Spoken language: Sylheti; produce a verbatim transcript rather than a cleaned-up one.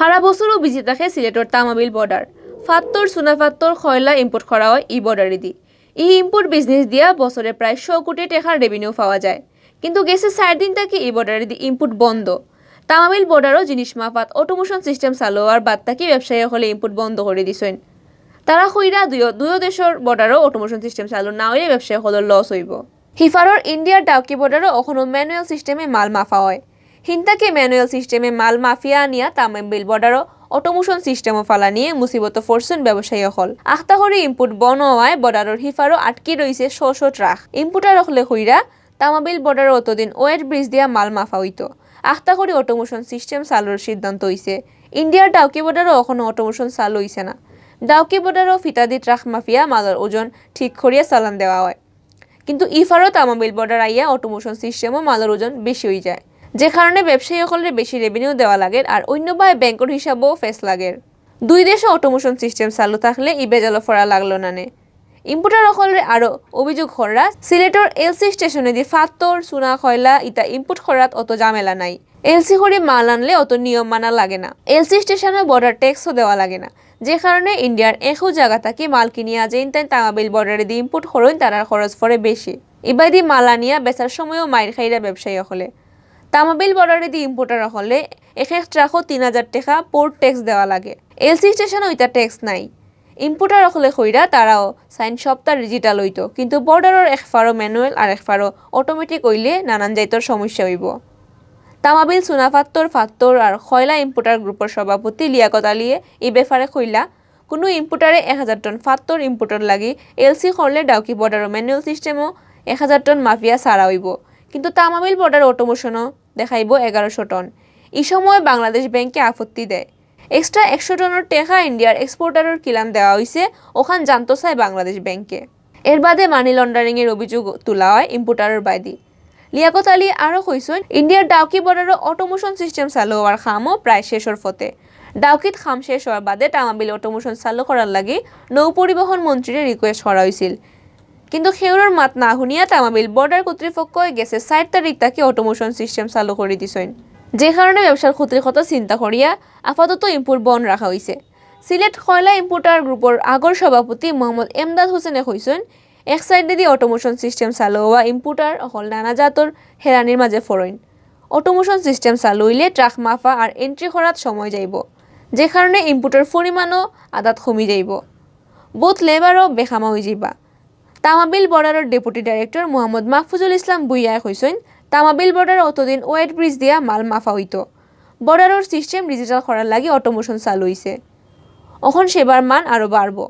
সারা বছরও বিজি থাকে সিলেটর তামাবিল বর্ডার। ফাত্তর, চুনা ফাত্তর, খয়লা ইম্পোর্ট করা অয় ই বর্ডারেদি। ই ইম্পোর্ট বিজনেস দিয়া বছরে প্রায় শো কোটি টেকার রেভিনিউ পাওয়া যায়। কিন্তু গেছে চাইর দিন থাকি ই বর্ডারেদি ইম্পোর্ট বন্ধ। তামাবিল বর্ডারও জিনিস মাফাত অটোমেশন সিস্টেম চালু অওয়ার বাদ থাকি ব্যবসায়ী অকলে ইম্পোর্ট বন্ধ করি দিছইন। তারা কইরা দুইও, দুইও দেশর বর্ডারও অটোমেশন সিস্টেম চালু না অইলে ব্যবসায়ী অকলর লস অইবো। হিফারর ইন্ডিয়ার ডাউকি বর্ডারও অখনো ম্যানুয়াল সিস্টেমে মাল মাফা অয়। হিনতাকি ম্যানুয়াল সিস্টেমে মাল মাফিয়া আনিয়া তামাবিল বর্ডারও অটোমেশন সিস্টেমও ফালানিয়ে মুসিবতো পড়ছইন ব্যবসায়ী অকল। আখতা করি ইম্পোর্ট বন্ধ অওয়ায় বর্ডারর হিফারও আটকি রইছে শো শো ট্রাক। ইম্পোর্টার অকলে কইরা তামাবিল বর্ডারও অতদিন ওয়েট ব্রিজ দিয়া মাল মাফা অইতো। আখতা করি অটোমেশন সিস্টেম চালুর সিদ্ধান্ত অইছে। ইন্ডিয়ার ডাউকি বর্ডারও অখনো অটোমেশন চালু অইছে না। ডাউকি বর্ডারও ফিতাদি ট্রাক মাফিয়া মালর ওজন ঠিক করিয়া চালান দেওয়া অয়। কিন্তু ইফারও তামাবিল বর্ডার আইয়া অটোমেশন সিস্টেমও মালর ওজন বেশি অইযায়, যে কারণে ব্যবসায়ী অকলরে বেশি রেভিনিউ দেওয়া লাগের আর অইন্যবায় ব্যাংকর হিসাবও ফেস লাগের। দুই দেশো অটোমেশন সিস্টেম চালু থাকলে ই বেজালো পড়া লাগলো না নে। ইম্পোর্টার অকলরে আরও অভিযোগ কররা সিলেটর এলসি স্টেশনেদি ফাত্তর, চুনা, খয়লা ইতা ইম্পোর্ট করাত অত ঝামেলা নাই। এলসি করি মাল আনলে অত নিয়ম মানা লাগে না। এলসি স্টেশনো বর্ডার ট্যাক্সও দেওয়া লাগে না, যে কারণে ইন্ডিয়ার একউ জাগা থাকি মাল কিনিয়া যেইন তাইন তামাবিল বর্ডারেদি ইম্পোর্ট করইন তারার খরচ পড়ে বেশি। ইবাদি মাল আনিয়া বেচার সময়ও মাইর খাইরা ব্যবসায়ী অকলে। তামাবিল বর্ডারেদি ইম্পোর্টার অকলে এক এক ট্রাকও তিন হাজার টেকা পোর্ট ট্যাক্স দেওয়া লাগে। এলসি স্টেশনো ইতা ট্যাক্স নাই। ইম্পোর্টার অকলে কইরা তারাও চাইন সবতা ডিজিটাল অইতো, কিন্তু বর্ডারর এক ফারো ম্যানুয়াল আর এক ফারো অটোমেটিক অইলে নানান জাইতর সমস্যা অইবো। তামাবিল, চুনা ফাত্তর, ফাত্তর আর খয়লা ইম্পোর্টার গ্রুপর সভাপতি লিয়াকত আলীয়ে ই ব্যাপারে কইলা, কুনু ইম্পোর্টারে এক হাজার টন ফাত্তর ইম্পোর্টর লাগি এলসি করলে ডাউকি বর্ডারর ম্যানুয়াল সিস্টেমও এক হাজার টন মাফিয়া ছাড়া অইবো, কিন্তু তামাবিল বর্ডার অটোমেশনও দেখাইবো এগারোশো টন। ই সময় বাংলাদেশ ব্যাংকে আপত্তি দেয়। এক্সট্রা একশো টনর টেকা ইন্ডিয়ার এক্সপোর্টারর কিলান দেওয়া অইছে, অখান জানতো চায় বাংলাদেশ ব্যাংকে। এর বাদে মানি লন্ডারিংয়ের অভিযোগ তুলা অয় ইম্পোর্টারর বায়দি। লিয়াকত আলী আরও কইছইন, ইন্ডিয়ার ডাউকি বর্ডারও অটোমেশন সিস্টেম চালু অওয়ার কামও প্রায় শেষর পথে। ডাউকিত কাম শেষ অওয়ার বাদে তামাবিল অটোমেশন চালু করার লাগি নৌ পরিবহন মন্ত্রীরে রিকোয়েস্ট করা অইছিল, কিন্তু কেউরর মাত না হুনিয়া তামাবিল বর্ডার কর্তৃপক্ষয় গেছে চাইর তারিখ থাকি অটোমেশন সিস্টেম চালু করি দিছইন, যে কারণে ব্যবসার ক্ষতির কথা চিন্তা করিয়া আপাতত ইম্পোর্ট বন্ধ রাখা অইছে। সিলেট খয়লা ইম্পোর্টার গ্রুপর আগর সভাপতি মোহাম্মদ এমদাদ হোসেনে কইছইন, এক সাইডেদি অটোমেশন সিস্টেম চালু অওয়া ইম্পোর্টার অকল নানা জাতর হেরানির মাঝে পড়ইন। অটোমেশন সিস্টেম চালু অইলে ট্রাক মাফা আর এন্ট্রি করাত সময় যাইবো, যে কারণে ইম্পোর্টর পরিমাণও আদাত কমি যাইবো। বউত লেবারও বেকামা অইযিবা। তামাবিল বর্ডারর ডেপুটি ডাইরেক্টর মোহাম্মদ মাহফুজুল ইসলাম ভুইয়ায় কইছইন, তামাবিল বর্ডার অতদিন ওয়েট ব্রিজ দিয়া মাল মাফা অইতো। বর্ডারর সিস্টেম ডিজিটাল করার লাগি অটোমেশন চালু অইছে। অখন সেবার মান আরও বাড়বো।